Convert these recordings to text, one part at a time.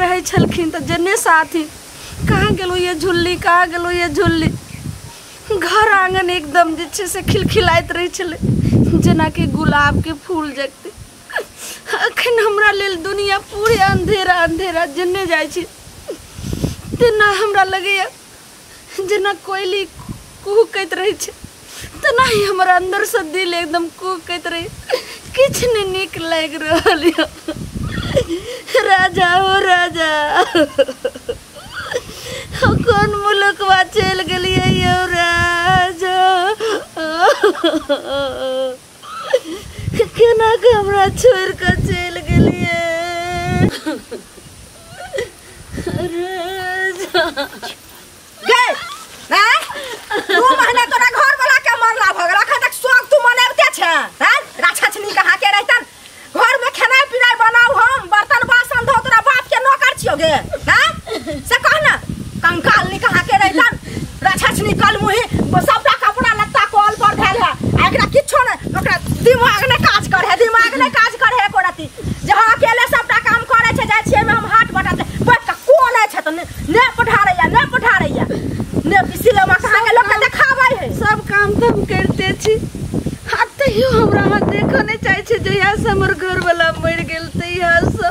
रहै छलखिन तऽ जेने साथी कहाँ गेलहुँ ये झुल्ली, कहाँ गेलहुँ ये झुल्ली। घर आंगन एकदम जे छै से खिलखिलाइत रहै छलै जेनाकि गुलाबके फूल जगतै। अखन हमरा लेल दुनिया पूरे अंधेरा अंधेरा, जेने जाइ छी तेना हमरा लगैया जेना कोयली कुहकैत रहै छै तेना ही हमर अंदरसँ दिल एकदम कुहकैत रहै। किछु नहि नीक लागि रहल यऽ। राजा हो राजा, कोन मुलुकवा चलि गेलियै यौ राजा, केना के हमरा छोड़ि कऽ चलि गेलियै राजा। गै हैं 2 महीना तोरा घर वाला के मरला भ गेल, अखन तक शोक तू मनाबिते छे हैं? राक्षसनी कहाँ के रहतन, घर में खेनाइ पिनाइ बनाउ, हम बर्तन बासन धो, तोरा बाप के नौकर छियो गे हैं? से कह ना, कंकाल नी कहाँ के रहतन, राक्षसनी कल मुही सबटा कपड़ा लत्ता कल पर धैल है, आ एकरा किछो नै, ओकरा दिमाग नै काज करे है, दिमाग नै काज करे है एको रति। जे हम अकेले सबटा काम करे छे, जाइ छियै में हम हाथ बटाते बैठ के कोन छै त ने पठारैया, ने पठारैया ने पिसिलेमा कहाँ के लोक के देखाबै है। सब काम तऽ हम करिते छी, आ तैयो हमरा अहाँ देखऽ नहि चाहै छी। जहियासँ हमर घरवला मरि गेल तहियासँ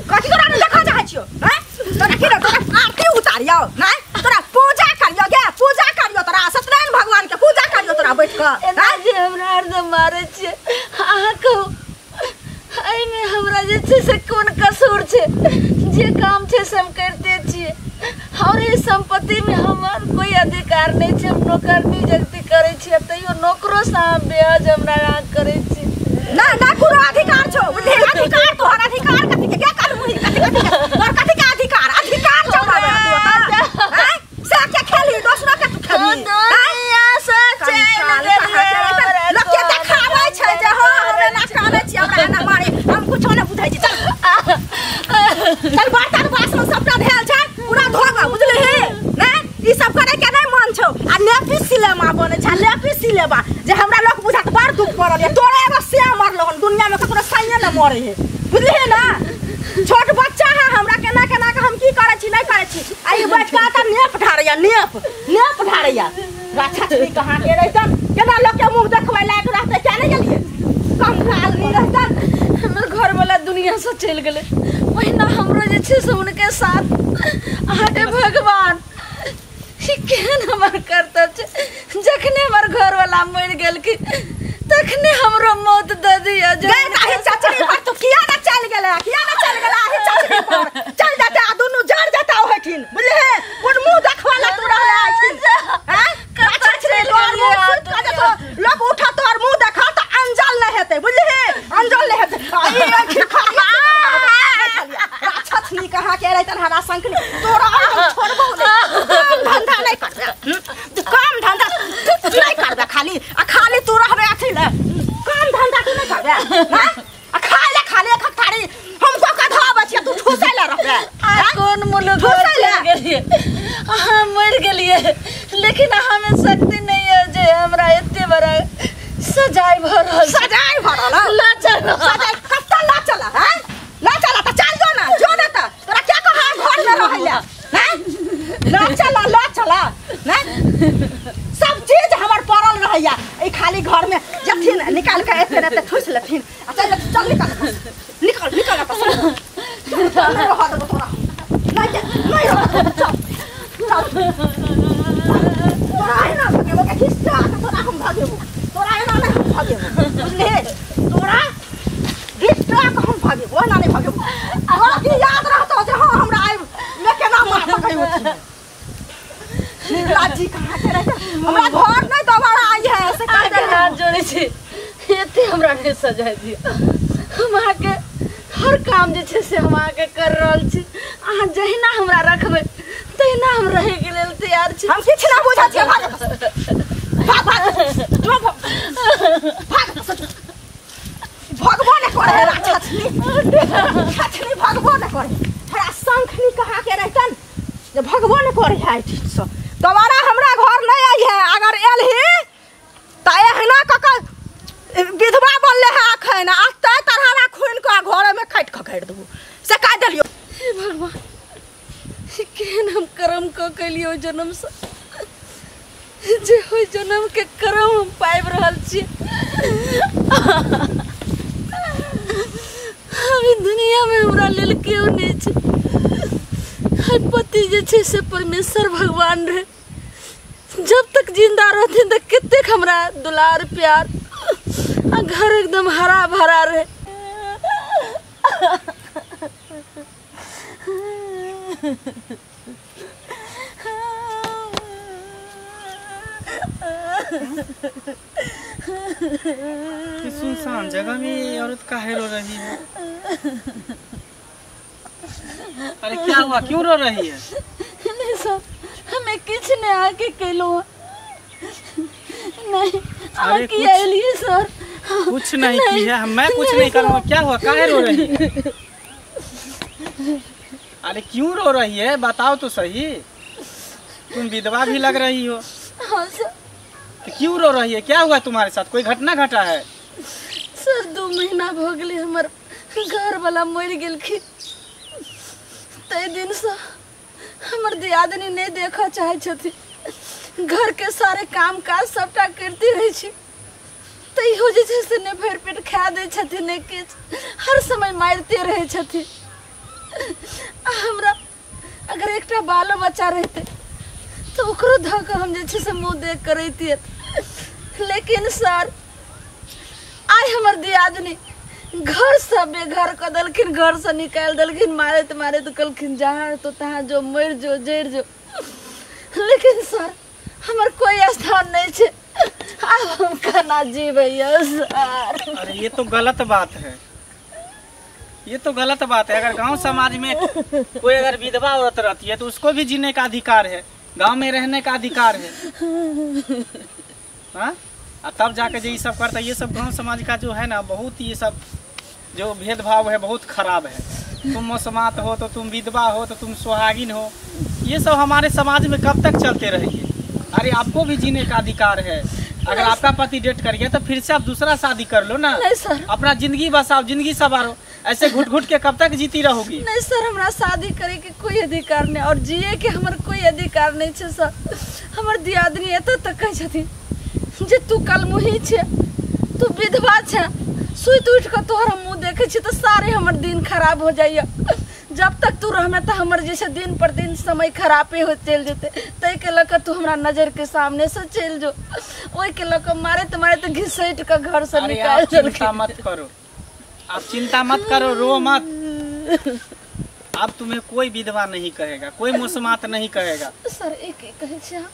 कथी तोरा नहि देखऽ चाहै छियौ हैं? तोरा की तोरा आरती उतारियौ नै, तोरा पूजा करियौ गे, पूजा करियौ, तोरा सत्यनारायण भगवान के पूजा करियौ तोरा बैठ कऽ। एना जे हमरा हरदम मारै छियै, अहाँ कहू एहिमे हमरा जे छै से कोन कसूर छै? जे काम छै से हम करिते छियै, और एहि सम्पत्तिमे हमर कोइ अधिकार नहि छै। हम नौकरनी जगती करै छियै, तैयो नौकरोसँ अहाँ बेहज हमरा अहाँ करै छी। ना ना कोनो अधिकार छौ, बुझलिही? अधिकार तोहर अधिकार कथी के? के कल मुही कथी कथी के तोहर कथी के अधिकार? अधिकार छौ बाबा तू हैं? से के खेली दोसरो के तू खेली दुनियासँ चलि गेलियै। लोक के देखाबै छै जे हां हम एना कानै छी, हमरा एना मारे, हम कुछो नै बुझै छी। चल चल, बर्तन बासन सबटा धैल छै पूरा धोबा, बुझलिही नै? ई सब करे के नै मन छौ। आ लेपी सिलेमा बनै छै, लेपी सिलेबा जे हमरा लोक बुझात बड़ दुख पड़ल ये। तोरे एगो से मरलो हन, दुनिया में ककरो सैये न मरे है, बुझलिही ना? छोट बच्चा है, हमरा केना केना के हम की करै छी नहि करै छी। आ ई बैठ के तऽ नेप ढारैया, नेप नेप ढारैया। राक्षसनी कहाँ के रहितन, केना लोक के मुँह देखबै लायक रहतै? क्या नहि गेलियै कंगाल नहीं रहतन। हमर घरवला दुनियासँ चलि गेलै, ओहिना हमरो जे छै से हुनके साथ। अहाँके भगवान ई केहन हमर कर्तव्य छै? जखने हमर घरवला मरि गेलखिन तखने हमरो मौत दऽ दिअ। गै ताही चचरी पर तू किया न चलि गेलै, किया न चलि गेलै? अही चचरी पर चल जाता, दुनू जर जाता ओहिठिन, बुझलिही? कोन मुँह देखबै ला तू रहले आइठिन हैं? राक्षसनी तोहर मुँह सुति कऽ जेतौ, लोक उठत तोहर मुँह देखत तऽ अंजल नहि हेतै, बुझलिही? अंजल नहि हेतै। आ ई एहिठिन राक्षसनी कहाँ के रहितन हरा शंखनी, तोरा हम छोड़बौ नहि। काम धंधा नहि करबे, काम धंधा नहि करबे, खाली आ खाली तू रहबे अथी ले, काम धंधा तू नहि करबे हैं? आ खाय ले खाली एक थारी हमको कधाबै छियै, तू ठूसै ले रहबे। कोन मुलुक चलि गेलियै? अहाँ मरि गेलियै, लेकिन अहाँमे शक्ति नहि यऽ जे हमरा एते बड़ा सजाय भऽ रहल छै। सजाय भऽ रहल हौ? लऽ चलू। सजाय कतऽ लऽ चलऽ हैं? लऽ चलऽ तऽ चल जो ना, जो ना तऽ तोरा क्या कहा घर में रहै ले हैं? लऽ चलऽ, लऽ चलऽ हैं? सब चीज हमर पड़ल रहैया, ई खाली घर में जथिन निकाल के एते एते ठूस लेथिन। आ चल चल, निकल निकल निकल, चल नहीं रह देबो तोरा, नहीं नहीं रह देबो। चल चल, तोरा एना भगेबो के खिस्सा के तोरा हम भगेबो, तोरा एना नहीं हम भगेबो, बुझलिही? तोरा खिस्सा के हम भगेबो, एना नहीं भगेबो। तोरा की याद रहतौ जे हां हमरा आइ मे केना मार सकैयो छी? निर्लाजी कहाँ के रहते, हमरा घर नहीं दोबारा आई है से कह अहाँके दे। हाथ जोड़ै छी, एते हमरा नहि सजाय दिअ। हम अहाँके हर काम जे छै से हम अहाँके कर रहल छी। अहाँ जहिना हमरा रखबै तहिना हम रहैके लेल तैयार छी। हम किछु ना बुझै छियै, भाग भाग भाग जो भाग भाग, भगबो नहि करे है राक्षसनी, राक्षसनी भगबो नहि करे। हरा शंखनी कहाँ के रहितन जे भगबो नहि करे है ठीकसँ। दोबारा हमरा घर नहि आई है, अगर एल ही तऽ एहना कऽ कऽ विधवा बनले है अखन, आ तै तरहरा खुनि कऽ घरमे काटि कऽ काटि देबो से। कह देलियो। हे भगवान, केहन हम कर्म क केलियो जन्म से, जे होय जन्म के कर्म हम पाबि रहल छी। अभी दुनिया में हमरा लेल केओ नहीं छै। पति जे छै से परमेश्वर भगवान रहे, जब तक जिंदा रहथिन त कतेक हमरा दुलार प्यार आ घर एकदम हरा भरा रहे। सुनसान जगह में ये औरत काहे रो रही है? अरे क्या हुआ, क्यों रो रही है? नहीं सर, हमें किछ नहीं आके कहलो। नहीं अरे किया लिए सर, कुछ नहीं किया, मैं कुछ नहीं करूँगा। क्या हुआ, काहे रो रही है? अरे क्यों रो रही है बताओ तो सही। तुम विधवा भी लग रही हो। हाँ सर। तो क्यों रो रही है, क्या हुआ तुम्हारे साथ, कोई घटना घटा है? सर 2 महीना भ गेलै, हमर घर वाला मरि गेलखिन। तै दिन से हमर दियादनी नहीं देखऽ चाहै छथिन। घर के सारे काम काज सबटा करते रहै छी, तैयो जे छै से नहि भरि पेट खा दै छथिन, नहि किछु, हर समय मारिते रहै छथिन। हमरा अगर एकटा बालो बच्चा रहतै तऽ ओकरो धऽ कऽ हम जे छै से मुँह देख कऽ रहितियै। लेकिन सर आइ हमर दियादनी घर से बेघर कऽ देलखिन, घर से निकालि देलखिन, मारैत मारैत कहलखिन जहाँ तो तहाँ जो, मरि जो, जरि जो। लेकिन सर हमर कोई स्थान नहीं छै, आब हम केना जीबै सर? अरे ये तो गलत बात है, ये तो गलत बात है। अगर गांव समाज में कोई अगर विधवा औरत रहती है तो उसको भी जीने का अधिकार है, गांव में रहने का अधिकार है। हाँ, और तब जाके जो ये सब करता है, ये सब गांव समाज का जो है ना, बहुत ये सब जो भेदभाव है बहुत खराब है। तुम मौसमात हो तो तुम विधवा हो तो तुम सुहागिन हो, ये सब हमारे समाज में कब तक चलते रहेंगे? अरे आपको भी जीने का अधिकार है। अगर आपका पति डेट कर गया तो फिर से आप दूसरा शादी कर लो ना। नहीं सर, अपना जिंदगी बसाओ, जिंदगी संवारो। ऐसे घुट घुट के कब तक जीती रहोगी? नहीं सर, हमरा शादी करे के कोई अधिकार नहीं और जिए के हमर कोई अधिकार नहीं छै सर। हमर दियादनी एतऽ तक कहै छथिन जे तू कलमुही छे, तू विधवा छे, सुति उठि कऽ तोहर मुँह देखै छी तऽ सारे हमर दिन खराब हो जाइए। जब तक तू रहमे तऽ हमर जे छै दिन पर दिन समय खराबे हो चलि जेतै। ताहिके लऽ कऽ तू हमरा नजर के सामने से चलि जो। ओहिके लऽ कऽ मारैत मारैत घिसैट कऽ घर से निकालि देलखिन। चिंता मत करो, आप चिंता मत करो, रो मत। अब तुम्हें कोई विधवा नहीं कहेगा, कोई मुसमात नहीं कहेगा। सर एक कहै छी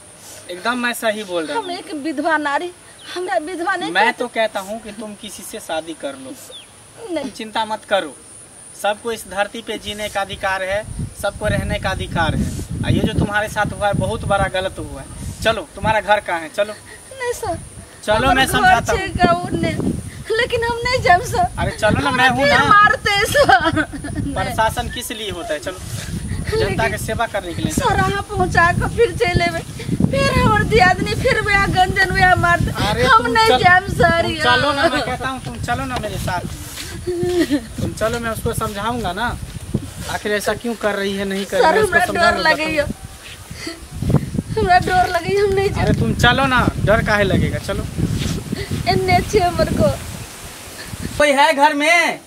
एकदम मैं सही बोल रहा हूँ। हम एक विधवा नारी, हमरा विधवा नहीं। मैं तो कहता हूँ कि तुम किसी से शादी कर लो, नहीं चिंता मत करो। सबको इस धरती पे जीने का अधिकार है, सबको रहने का अधिकार है। और ये जो तुम्हारे साथ हुआ है बहुत बड़ा गलत हुआ है। चलो तुम्हारा घर कहाँ है? चलो। नहीं सर, चलो मैं समझाता हूँ। लेकिन हम नहीं जाए सर। अरे चलो ना, मैं हूँ ना। मारते सर। प्रशासन किस लिए होता है? चलो जनता के सेवा करने के लिए। सर अहाँ पहुँचा के फिर चलि एबै, फिर हमर दियादनी फिर वएह गंजन वएह मारते। हम नहीं जाएब सर। चलो ना, मैं कहता हूँ तुम चलो ना मेरे साथ, तुम चलो, मैं उसको समझाऊंगा ना आखिर ऐसा क्यों कर रही है, नहीं कर रही है। सर हमरा डर लगैया, हमरा डर लगैया, हम नहीं जाएब। अरे तुम चलो ना, डर काहे लगेगा? चलो। एन्ने छै हमर को कोई है घर में?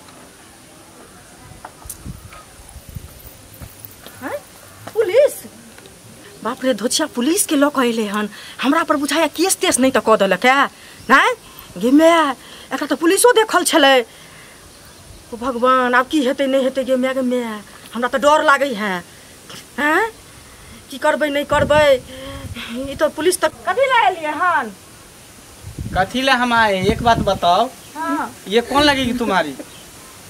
पुलिस? बाप रे धोछिया, पुलिस के लऽ कऽ अयलै हन। हमरा पर बुझाया केस तेस नहीं तऽ कऽ देलक है। नहि गे माय, एकरा तऽ पुलिसो देखल छलै। ओ भगवान, आब की हेतै नहि हेतै। गे माय, गे माय, हमरा तऽ डर लागै है। हैं की करबै नहि करबै, ई तऽ पुलिस तऽ। कथी लए एलियै हन? कथी लए हम आए? एक बात बताओ। हाँ। ये कौन लगेगी तुम्हारी?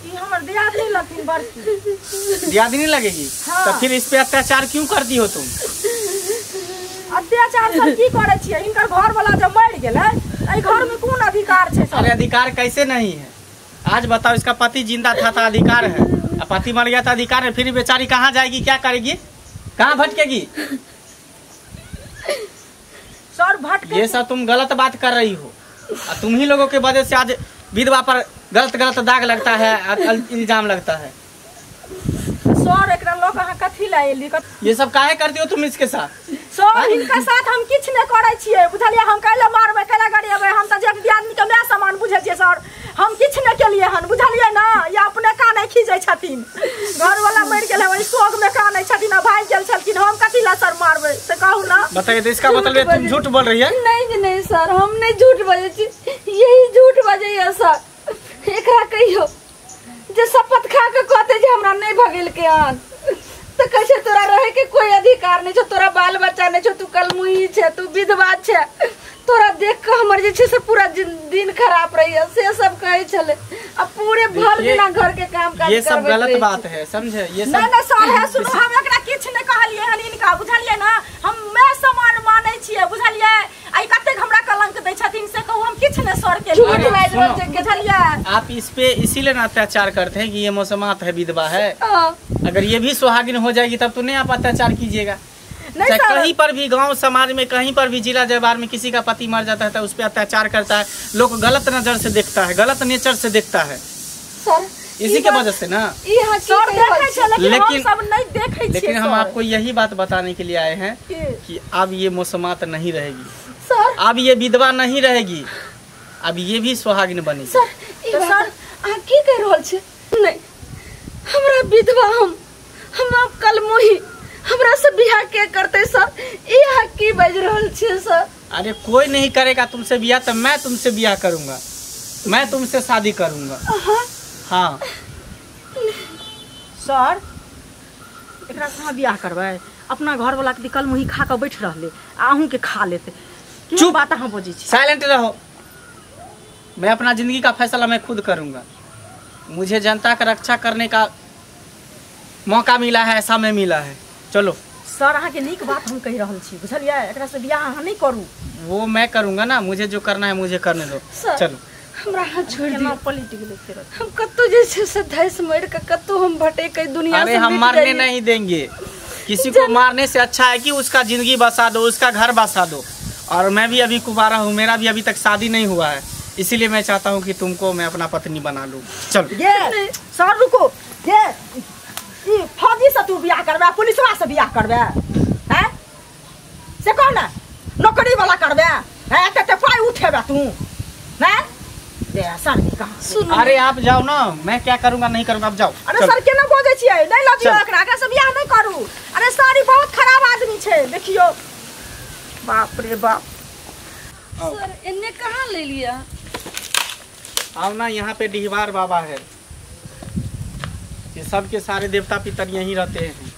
ये हमर दियादनी लगथिन बड़की। दियादनी लगेगी? हाँ। तो फिर इस पे अत्याचार क्यों करती हो तुम? अत्याचार सर की करै छियै? हिनकर घर वाला जब मरि गेलै, एहि घर में कोन अधिकार छै सर? अरे अधिकार कैसे नहीं है? आज बताओ, इसका पति जिंदा था तो अधिकार है, और पति मर गया तो अधिकार है। फिर बेचारी कहाँ जाएगी, क्या करेगी, कहाँ भटकेगी? सर भटके ये सब तुम गलत बात कर रही हो। और तुम ही लोगों के वजह से आज विधवा पर गलत गलत दाग लगता है, इल्जाम लगता है। सर एकरा लोग अहाँ कथी ला एली? ये सब काहे करती हो तुम इसके साथ? सर हिनका साथ हम किछ नहि करै छियै, बुझलियै? हम कैला मारबै कैला गरिएबै, हम तऽ जेठ दियादनी के my समान बुझै छियै सर। हम किछ नहि केलियै हन, बुझलियै ना? या अपने कानै खीजै छथिन, घरवाला मरि गेल ओहि शोक में कानै छथिन आ भागि गेल छलखिन, हम कथी ला सर मारबै से कहू ना। बताइए तो इसका मतलब तुम झूठ बोल रही है? नहीं जी नहीं सर, हम नहीं झूठ बजै छी, यही झूठ बजैया सर। एकरा कहियो जे शपथ खा के कहते जे हमरा नहीं भगेलकै हन, तो कैसे तोरा रहे के कोई अधिकार नहीं छौ, तोरा बाल बच्चा नहीं छौ, तू कलमुही छे, तू विधवा छे, तोरा देख के हमर जे छै से पूरा दिन खराब रही से सब कहै छले। आ पूरे भर दिना घर के काम काज ये सब गलत बात है, समझे? ये सब नहीं नहीं सर है सुनो, हम एकरा किछ नहीं कहलियै हन इनका, बुझलियै ना? हम मैं समान मानै छियै, बुझलियै? आई कतेक हमरा कलंक दै छथिन से कहू, हम किछ नहीं सर के झूठ बाजि रहल छै, बुझलियै? आप इस पे इसीलिए ना अत्याचार करते हैं कि ये मौसमात है, विधवा है, अगर ये भी सुहागिन हो जाएगी तब तो नहीं आप अत्याचार कीजिएगा। नहीं कहीं पर भी गांव समाज में, कहीं पर भी जिला जवार में किसी का पति मर जाता है तो उस पर अत्याचार करता है लोग, गलत नजर से देखता है, गलत नेचर से देखता है सर, इसी के वजह से ना सर देखै छै, लेकिन हम सब नहीं देखै छियै। लेकिन हम आपको यही बात बताने के लिए आए हैं कि अब ये मौसमात नहीं रहेगी सर, अब ये विधवा नहीं रहेगी, अब ये भी सुहागिन बनेगी सर। सर अहाँ की कहि रहल छी? नहीं हमरा विधवा, हम कलमुही, हमरा से बियाह के करते सर? ई अहाँ की बाजि रहल छियै सर? अरे कोई नहीं करेगा तुमसे बियाह, तो मैं तुमसे बियाह करूंगा, मैं तुमसे शादी करूंगा। हाँ सर एकरा से अहाँ बियाह करबै? अपना घर वाला के कलमुही खा के बैठ रहले, अहूँ के खा लेते। चुप बात अहाँ बजै छी, साइलेंट रहो। मैं अपना जिंदगी का फैसला मैं खुद करूंगा, मुझे जनता का रक्षा करने का मौका मिला है, ऐसा मैं मिला है। चलो सर अहाँ के नीक बात हम कहि रहल छी, बुझलियै? एकरा से बियाह अहाँ नहीं करू। वो मैं करूंगा ना, मुझे जो करना है मुझे करने दो। चलो हमरा हाथ छोड़ दियौ, पलटि गेलै फेर। हम कत्तो जे छै से धैस मरि के कत्तो हम भटकै दुनिया से। अरे हम मरने नहीं देंगे किसी को, मारने से अच्छा है कि उसका जिंदगी बसा दो, उसका घर बसा दो। और मैं भी अभी कुंवारा हूँ, मेरा भी अभी तक शादी नहीं हुआ है, इसीलिए मैं चाहता हूँ कि तुमको मैं अपना पत्नी बना लूँ। चलो ये सर रुको, ये फौजी से तू बियाह करबे, पुलिसवा से बियाह करबे हैं से कह ना, नौकरी वाला करबे हैं, कते पाई उठेबे तू हैं? दे सर कहां। अरे आप जाओ ना, मैं क्या करूंगा नहीं करूंगा, आप जाओ। अरे सर केना बजै छियै? नहीं लगियो एकरा, एकरा से बियाह नहीं करू। अरे सर ई बहुत खराब आदमी छै, देखियो। बाप रे बाप। सर एने कहां ले लिया? आओ ना, यहाँ पे डिहवार बाबा है, ये सब के सारे देवता पितर यहीं रहते हैं।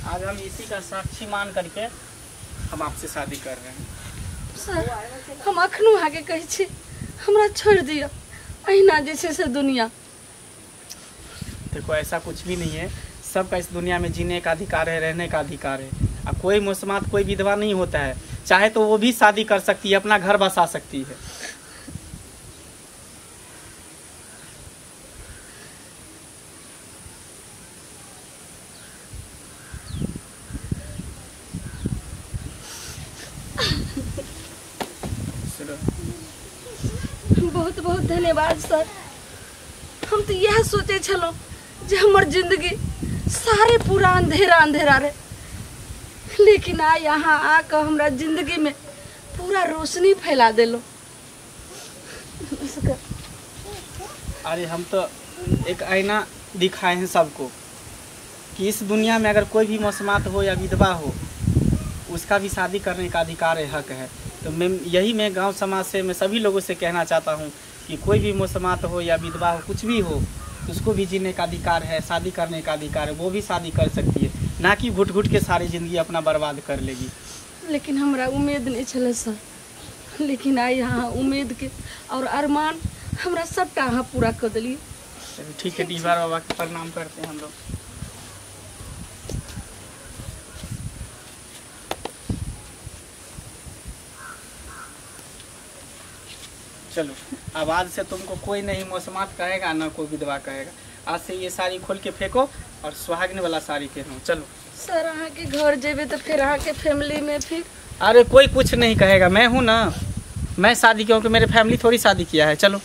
आज हम इसी का साक्षी मान करके हम आपसे शादी कर रहे हैं। सर हम अखनो आगे कहै छी हमरा छोड़ दियो, अहिना जे छै से दुनिया। देखो ऐसा कुछ भी नहीं है, सबका इस दुनिया में जीने का अधिकार है, रहने का अधिकार है। अब कोई मुसमात कोई विधवा नहीं होता है, चाहे तो वो भी शादी कर सकती है, अपना घर बसा सकती है। बहुत बहुत धन्यवाद सर। हम तो यह सोचे छलहुँ जे हमर जिंदगी सारे पूरा अंधेरा अंधेरा रहे, लेकिन आ यहाँ आकर हमरा जिंदगी में पूरा रोशनी फैला देलो। अरे हम तो एक आईना दिखाए हैं सबको कि इस दुनिया में अगर कोई भी मौसमात हो या विधवा हो, उसका भी शादी करने का अधिकार है, हक है। तो मैं यही मैं गांव समाज से मैं सभी लोगों से कहना चाहता हूँ कि कोई भी मौसमात हो या विधवा हो, कुछ भी हो, उसको भी जीने का अधिकार है, शादी करने का अधिकार है, वो भी शादी कर सकती है, ना कि घुट घुट के सारी ज़िंदगी अपना बर्बाद कर लेगी। लेकिन हमरा उम्मीद नहीं छलै सर, लेकिन आई यहाँ उम्मीद के और अरमान हमरा सबटा अहाँ पूरा कर दिलियै। ठीक है, डिहबार बाबा के प्रणाम करते हैं हम लोग। चलो अब आज से तुमको कोई नहीं मौसमात कहेगा ना कोई विधवा कहेगा। आज से ये साड़ी खोल के फेंको और सुहागने वाला साड़ी पहनो। चलो सर अहाँ के घर जेबे तो फिर अहाँ के फैमिली में फिर? अरे कोई कुछ नहीं कहेगा, मैं हूँ ना, मैं शादी क्योंकि मेरे फैमिली थोड़ी शादी किया है। चलो।